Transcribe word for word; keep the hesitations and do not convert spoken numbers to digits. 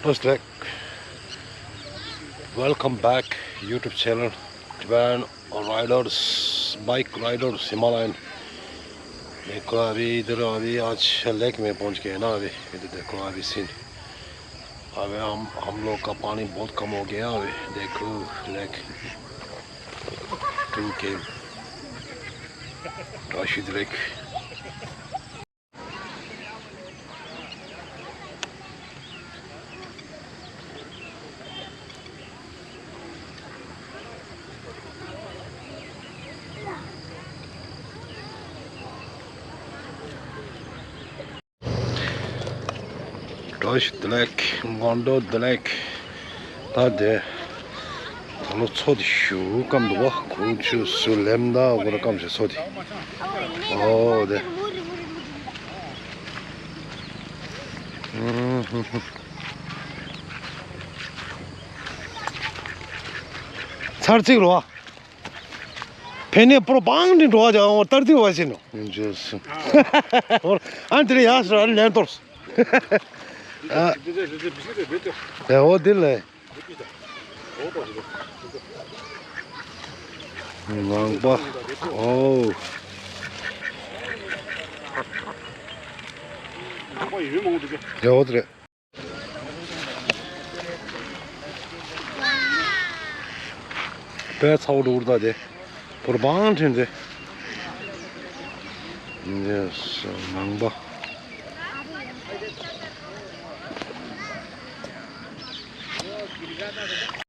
First leg. Welcome back YouTube channel Tibetan Riders, Bike Riders Himalayan. देखो अभी इधर अभी आज लेक में पहुंच गए ना। अभी इधर देखो अभी सीन। अभी हम हम लोग का पानी बहुत कम हो गया। अभी देखो लेक टू के राशिद लेक। བཀྲ་ཤིས་བདེ་ལེགས། དགོང་དྲོ་བདེ་ལེགས། ད་དེ། ད་ལོ་མཚོ་དེ་ཞུ་སྐམ་འདུག་བ། ཁོང་ཆུ་སུ་ལེམ་ད་གོ་ར་སྐམ་ཞེས་མཚོ་དེ། ཨོ་དེ། ཚར་གཅིག་རོ། ཕན་ནེ་པོ་བང་ནི་འགྲོ་བ་ཅང་ལྟར་ཏི་བ་ཞིག་ནོ། ཨན་ཏི་རི་ཡ་སི་ར་ལེན་ཏོར། ཨ་ཨོ་དེ་ལེ། ངང་པ། ཨོ། ཡ་ཨོ་དེ་རེད། དཔེ་ཚ་བོ་འགྲོ་གི་རེད་ད་དེ། བོར་བང་ཁྲེན་དེ། ཡེས་ནང་པ།